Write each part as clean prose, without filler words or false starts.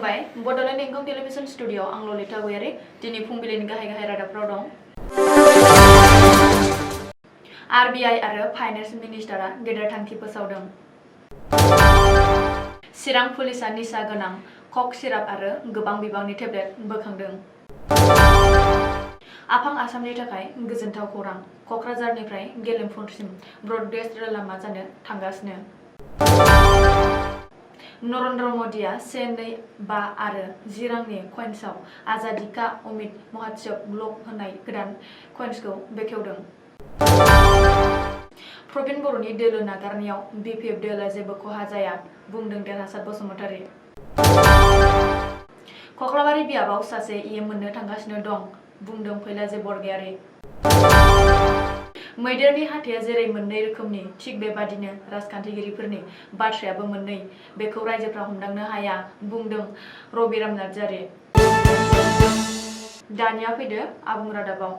खुलुमबाय Bodoland इंखं television studio आं ललिता गयारी दिनै फुंबिलिनि गाहाय रादाबफोराव दं। आरबिआइ आरो फाइनेन्स मिनिस्टारा गेदेर थांखि फोसावदों। चिरां पुलिसआ निसा गोनां कक सिराप आरो गोबां बिबांनि टेब्लेट बोखांदों। आफां आसामनि थाखाय गोजोनथाव खौरां, क'क्राझारनिफ्राय गेलेमफुसिम ब्रडगेज रेल लामा जानो थांगासिनो। नरेन्द्र मदिया 1, 2, 5 आरो 10 रांनि कइन्सआव आजादी का अमित महोत्सव ब्लक होनाय गोदान कइन्सखौ बेखेवदों। प्रबिन बर'नि दोलो नागारनायाव बिपिएफ दोलोआ जेबो खहा जाया, बुंदों देरहासार बसुमतारी। कक्लाबारि बियाबाव सासे इएम मोननो थांगासिनो दं, बुंदों फैलाजे बरगयारी। मैदेरनि हाथाया जेरै मोननै रोखोमनि, थिग बेबादिनो राजखान्थिगिरिफोरनि बाथ्रायाबो मोननै, बेखौ रायजोफ्रा हमदांनो हाया, बुंदों रबिराम नार्जारी। दानिया फैदो आबुं रादाबाव।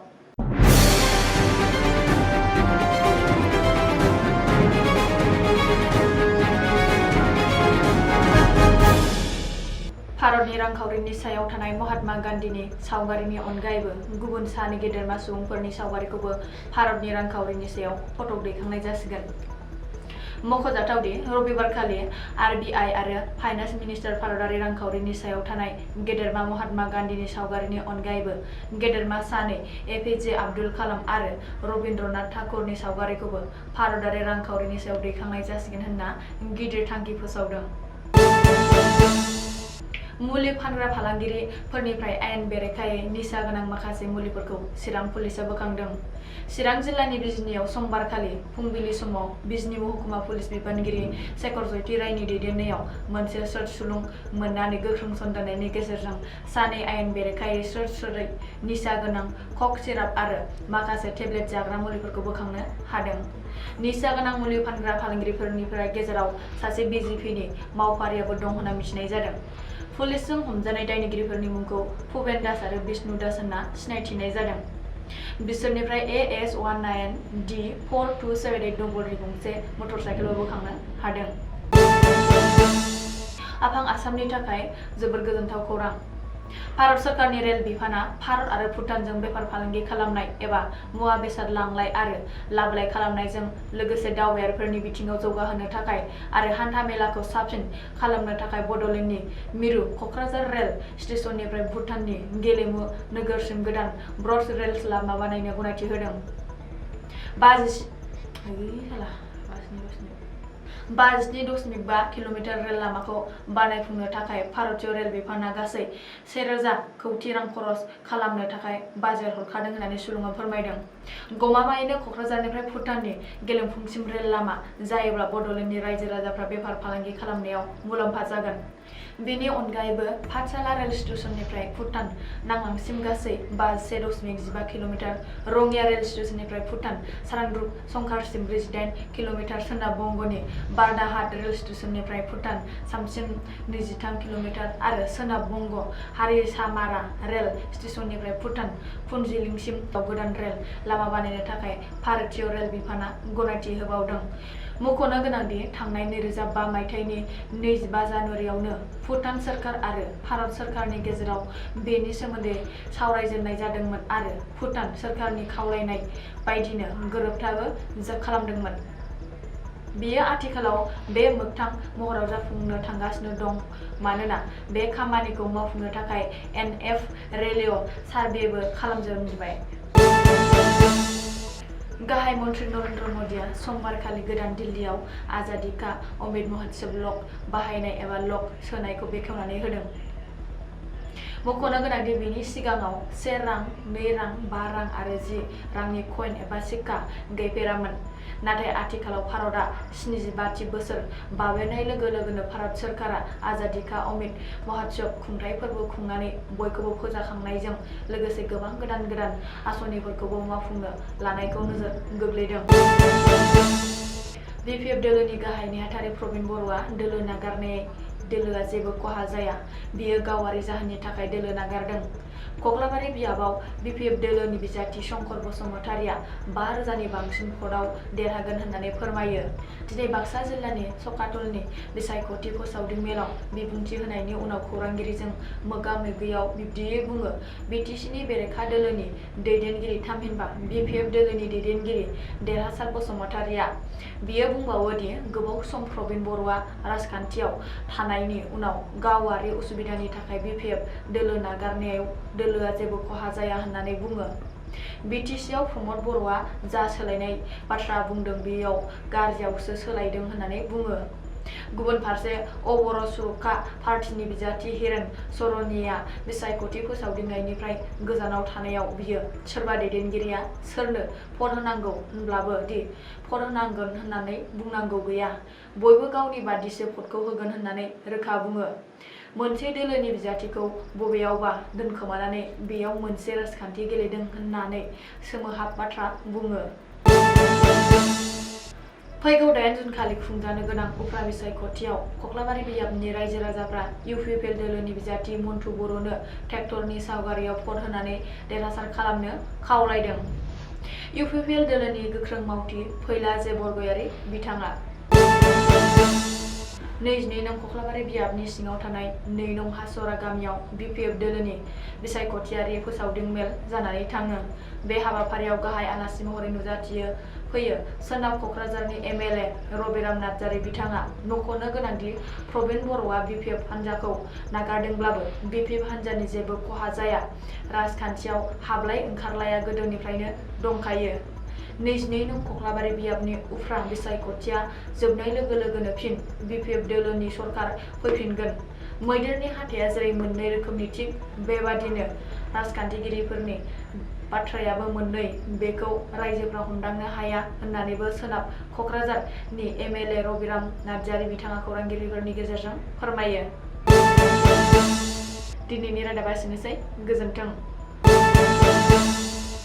भारतनि रांखावरिनि सायाव थानाय महात्मा गान्धीनि सावगारिनि अनगायैबो गुबुन सानि गेदेरमा सुबुंफोरनि सावगारिखौबो भारतनि रांखावरिनि सायाव फटक दैखांनाय जासिगोन। मख'जाथावदि रबिबारखालि आरबिआइ आरो फाइनेन्स मिनिस्टार भारतारि रांखावरिनि सायाव थानाय गेदेरमा महात्मा गान्धीनि सावगारिनि अनगायैबो गेदेरमा सानै एपिजे आब्दुल कालाम आरो रबीन्द्रनाथ ठाकुरनि सावगारिखौबो भारतारि रांखावरिनि सायाव दैखांनाय जासिगोन होनना गिदिर थांखि फोसावदों। मुलि फानग्रा फालांगिरिफोरनिफ्राय आयेन बेरेखायै निसा गोनां माखासे मुलिफोरखौ चिरां पुलिसआ बोखांदों। चिरां जिल्लानि बिजनियाव समबारखालि फुंबिलि समाव बिजनी महकुमा पुलिस बिबानगिरि शेखर जयति रायनि दैदेननायाव मोनसे सोंसुलुं मोननानै गोख्रों सन्देरनायनि गेजेरजों सानै आयेन बेरेखायै स्रोरै निसा गोनां कक सिराप आरो माखासे टेब्लेट जाग्रा मुलिफोरखौ बोखांनो हादों। निसा गोनां मुलि फानग्रा फालांगिरिफोरनिफ्राय गेजेराव सासे बिजिपिनि मावफारियाबो दं होनना मिथिनाय जादों। पुलिसजों हमजानाय दायनिगिरिफोरनि मुंखौ भुपेन दास आरो विष्णु दास होनना सिनायथिनाय जादों। बिसोरनिफ्राय AS19D4278 नम्बरनि गंसे मटर साइकेलबो बोखांनो हादों। आफां आसामनि थाखाय जोबोद गोजोनथाव खौरां। भारत सरकारनि रेल बिफाना भारत आरो भुटानजों बेफार फालांगि खालामनाय एबा मुवा बेसाद लांलाय आरो लाबोलाय खालामनायजों लोगोसे दावबायारिफोरनि बिथिङाव जौगाहोनो थाखाय आरो हान्था मेलाखौ साबसिन खालामनो थाखाय बड'लेण्डनि मिरु क'क्राझार रेल स्टेशननिफ्राय भुटाननि गेलेमु नोगोरसिम गोदान ब्रड रेल लामा बानायनो गनायथि होदों। 57.5 किल'मिटार रेल लामाखौ बानायफुंनो थाखाय भारतीय रेल बिफाना गासै 1,000 कौटि रां खरस खालामनो थाखाय बाजेट हरखादों होननानै सुलुङा फोरमायदों। गमामायैनो क'क्राझारनिफ्राय भुटाननि गेलेमफुसिम रेल लामा जायोब्ला बड'लेण्डनि रायजो राजाफ्रा बेफार फालांगि खालामनायाव मुलाम्फा जागोन। बेनि अनगायैबो पाठशाला रेल स्टेशननिफ्राय भुटान नांलांसिम गासै 1.15 किल'मिटार, रङिया रेल स्टेशननिफ्राय भुटान सारांग्रुप संखारसिम 48 किल'मिटार, सोनाब बंगनि बारदाहाट रेल स्टेशननिफ्राय भुटान सामसिम 23 किल'मिटार आरो सोनाब बंग हारिसामारा रेल स्टेशननिफ्राय भुटान फुनजिलिंसिम गोदान रेल लामा बानायनो थाखाय भारतीय रेल बिफाना गनायथि होबावदों। मख'नो गोनांदि थांनाय 2005 मायथाइनि 25 जानुवारियावनो भुटान सोरखार आरो भारत सोरखारनि गेजेराव बेनि सोमोन्दै सावरायजेननाय जादोंमोन आरो भुटान सोरखारनि खावलायनाय बायदिनो गोरोबथाबो खालामदोंमोन। बेयो आथिखालाव बे मोगथां महराव जाफुंनो थांगासिनो दं मानोना बे खामानिखौ मावफुंनो थाखाय एनएफ रेलवे सार्भेबो खालामजेनबाय। गाहाय मन्त्रि नरेन्द्र मदिया समबारखालि गोदान दिल्लीयाव आजादी का अमृत महोत्सव लक बाहायनाय एबा लक सोनायखौ बेखेवनानै होदों। मख'नो गोनांदि बेनि सिगाङाव 1 रां, 2 रां, 5 रां आरो 10 रांनि कइन एबा सिक्का गैफेरामोन। नाथाय आथिखालाव भारतआ 75थि बोसोर बाबेरनाय लोगो लोगोनो भारत सोरखारा आजादी का अमृत महोत्सव खुंथाय फोरबो खुंनानै बयखौबो फोजाखांनायजों लोगोसे गोबां गोदान आसनिफोरखौबो मावफुंनो लानायखौ नोजोर गोग्लैदों। बिपिएफ दोलोनि गाहाय नेहाथारि प्रबिन बर'आ दोलो नागारनाय दोलोआ जेबो खहा जाया, बियो गावारि जाहोननि थाखाय दोलो नागारदों। कक्लाबारि बियाबाव BPF दोलोनि बिजाथि शंकर बसुमतारिया 5,000नि बांसिन भटआव देरहागोन होननानै फोरमायो। दिनै बाक्सा जिल्लानि सकाटलनि बिसायख'थि फोसावदिं मेलाव बिबुंथि होनायनि उनाव खौरांगिरिजों मोगा-मोगियाव बिब्दियै बुङो। BTCनि बेरेखा दोलोनि दैदेनगिरि थामहिनबा BPF दोलोनि दैदेनगिरि देरहासार बसुमतारिया। बियो बुंबावो दि गोबाव सम प्रबिन बर'आ राजखान्थियाव थानायनि उनाव गावारि उसुबिदानि थाखाय BPF दोलो नागारनायाव दोलोआ जेबो खहा जाया होननानै बुङो। BTCआव प्रमद बर'आ जा सोलायनाय बाथ्रा बुंदों बेयाव गाज्रियावसो सोलायदों होननानै बुङो। गुबुन फारसे अबर सुरखा पार्टीनि बिजाथि हिरेन सरनिया बिसायख'थि फोसावदिंनायनिफ्राय गोजानाव थानायाव बियो सोरबा दैदेनगिरिया सोरनो भट होनांगौ होनब्लाबो दि भट होनांगोन होननानै बुंनांगौ गैया। बयबो गावनि बादिसो भटखौ होगोन होननानै रोखा बुङो। मोनसे दोलोनि बिजाथिखौ बबेयावबा दोनखोमानानै बेयाव मोनसे राजखान्थि गेलेदों होननानै सोमोहाब बाथ्रा बुङो। फैगौ 8 जुन खालि खुंजानो गोनां उफ्रा बिसायख'थियाव कक्लाबारि बियाबनि रायजो राजाफ्रा UPPL दोलोनि बिजाथि मन्टु बर'नो ट्रेक्टरनि सावगारियाव भट होनानै देरहासार खालामनो खावलायदों। UPPL दोलोनि गोख्रों मावथि फैला जे बरगयारी बिथाङा 22 नं कक्लाबारि बियाबनि सिङाव थानाय 2 नं हासरा गामियाव BPF दोलोनि बिसायख'थियारि फोसावदिं मेल जानानै थाङो। बे हाबाफारियाव गाहाय आलासि महरै नुजाथियो फैयो सोनाब क'क्राझारनि MLA रबिराम नार्जारी बिथाङा मख'नो गोनांदि प्रबिन बर'आ BPF हान्जाखौ नागारदोंब्लाबो BPF हान्जानि जेबो खहा जाया। राजखान्थियाव हाबलाय ओंखारलाया गोदोनिफ्रायनो दंखायो। 22 नं कक्लाबारि बियाबनि उफ्रा बिसायख'थिया जोबनाय लोगो लोगोनो फिन BPF दोलोनि सरकार फैफिनगोन। मैदेरनि हाथाया जेरै मोननै रोखोमनि थिग बेबादिनो राजखान्थिगिरिफोरनि बाथ्रायाबो मोननै बेखौ रायजोफ्रा हमदांनो हाया होननानैबो सोनाब क'क्राझारनि MLA रबिराम नार्जारी बिथाङा खौरांगिरिफोरनि गेजेरजों फोरमायो। दिनैनि रादाबा एसेनोसै। गोजोन्थों।